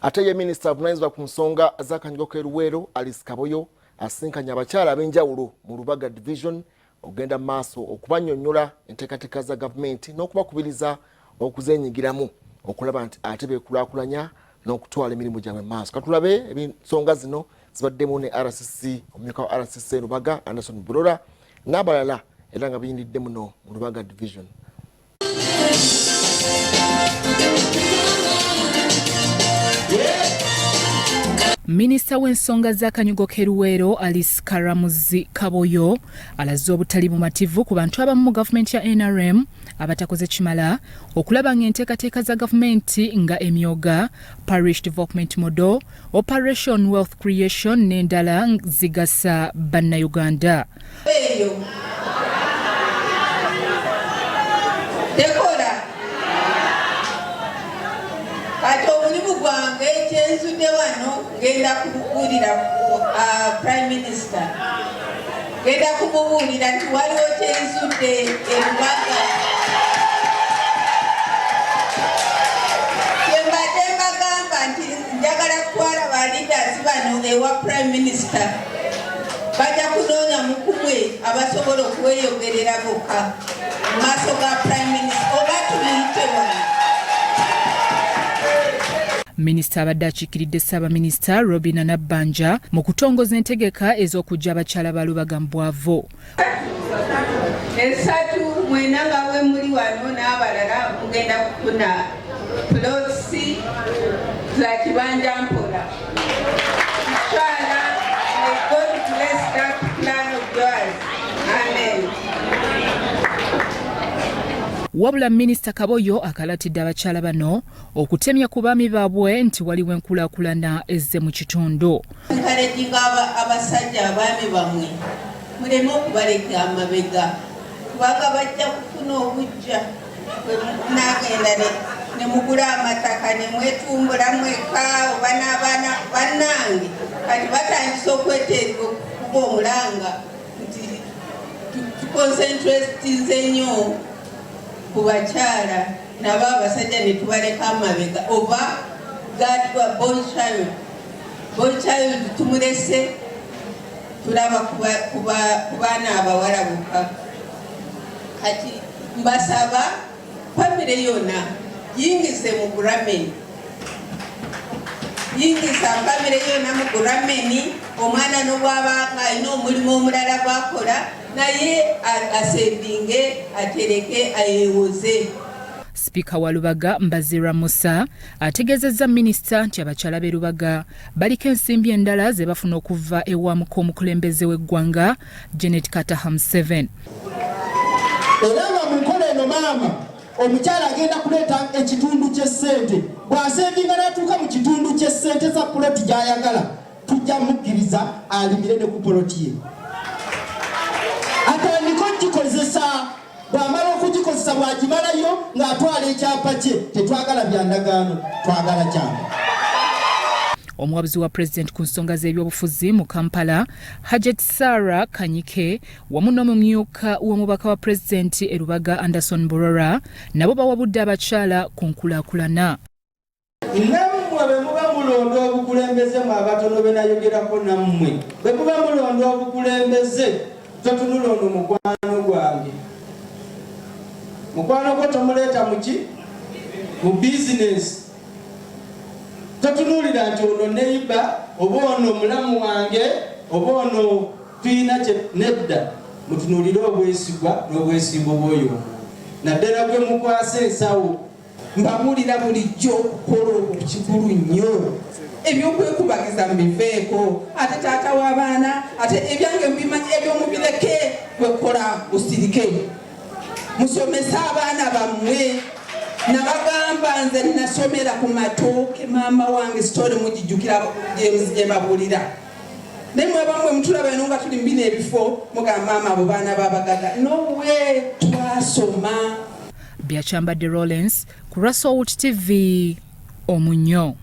Ate ye minisita avunanyizibwa ku nsonga z'akanyugo k'e Luweero, Alice Kaboyo, asinkanye abakyala ab'enjawulo mu Lubaga Division okugenda mu maaso okubannyonnyola enteekateeka za gavumenti n'okubakubiriza okuzenyigiramu okulaba nti ate beekulaakulanya n'okutwala emirimu gyabwe mu maaso. Katulabe ensonga zino zibaddemu ne RCC, omumyuka wa RCC Lubaga Anderson Burora n'abalala era nga biyindidde muno mu Lubaga Division. Minisita w'ensonga z'akanyugo k'e Luweero Alice Karamuzi Kaboyo alaze obutali bumativu ku bantu abamu mu gavumenti ya NRM abatakoze kimala okulaba ng'enteekateeka za gavumenti nga emyoga, Parish Development Model, Operation Wealth Creation n'endala zigasa Bannayuganda. Eyo tekola. Kati omulimu gwange kyenzudde wano ngenda kubuulira Prime Minister, ngenda kumubuulira nti waliwo kyenzudde erubaga kyembadde mbagamba nti njagala kutwala ba leaders bano ewa Prime Minister. Bajja kunoonya mukumwe abasobola okweyogerera bokka mu maaso ga Prime Minister oba tumuyite wano. Minisita abadde akiikiridde Ssaabaminisita Robinah Nabbanja mu kutongoza entegeka ez'okuggya abakyala ba Lubaga mu bwavu. Esatu mwena nga bwe muli wano n'abalala mugenda kufuna plots za kibanja mpola. Inshallah, may God bless that plan of yours. Amen. Wabula Minisita Kaboyo akalatidde abakyala bano okutemya ku baami baabwe nti waliwo enkulaakulana ezze mu kitundu. Encouraging abasajja abaami bamwe muleme okubaleka amabega kubanga bajja kufuna obujja nagenda ne mugula amataka ne mwetumbula mweka oba n'abaana bannange kati batandise okweteerera okukuba omulanga nti tuconcentratinze nnyo ku bakyala nabo abasajja ne tubaleka amabega oba that boy child. Boy child tumulese tulaba ku baana abawala bokka. Kati mbasaba famire yonna yingize mu Grameen, yingiza famire yonna mu Grameen. Omwana nobwaba nga alina omulimu omulala gwakola naye asevinge atereke ayewoze. Sipiika wa Lubaga Mbazira Musa ategeezezza minisita nti abakyala b'e Lubaga baliko ensimbi endala ze bafuna okuva ewa muk'omukulembeze w'eggwanga Janet Kataha Museveni. Era nga mu nkola eno maama omukyala agenda kuleeta ekitundu ky'essente, bw'asevinga n'atuuka mu kitundu ky'essente za puloti gy'ayagala tujja mukkiriza alimire ne ku poloti ye atandike ogikozesa. Bw'amala okugikozesa bw'agimalayo ng'atwala ekyapa kye. Tetwagala bya ndagaano, twagala kyapa. Omuwabuzi wa pulezidenti ku nsonga z'ebyobufuzi mu Kampala, Hajat Sarah Kanyike wamu n'omumyuka w'omubaka wa pulezidenti e Lubaga Anderson Burora nabo bawabudde abakyala ku nkulaakulana. Nammwe bwe muba mulonda obukulembeze, mwe abatono be nayogerako nammwe, bwe muba mulonda obukulembeze, totunula ono mukwano gwange. Mukwano gwo tomuleeta muki? Mu bizinesi. Totunuulira nti ono neiba oba ono mulamu wange oba ono tulina kye, nedda. Mutunuulire obwesigwa n'obwesimbu bw'oyo omuntu, naddala gwe mukwasa ensawo. Mbabuulira bulijjo okukola okwo kikulu nnyo. Eby'okwekubagiza mubiveeko. Ate taata w'abaana, ate ebyange mubimanyi, ebyo mubireke. Gwe kola osirike. Musomese abaana bammwe. Nabagamba nze nasomera ku matooke maama wange story mugijjukira gye mbabuulira. Naye mwe abamu mutulaba eno nga tuli mu bino ebifo mugamba maama abo baana b'abagaga. No way, twasoma. Bya Kyambadde Lawrence ku lwa Salt TV Omunyo.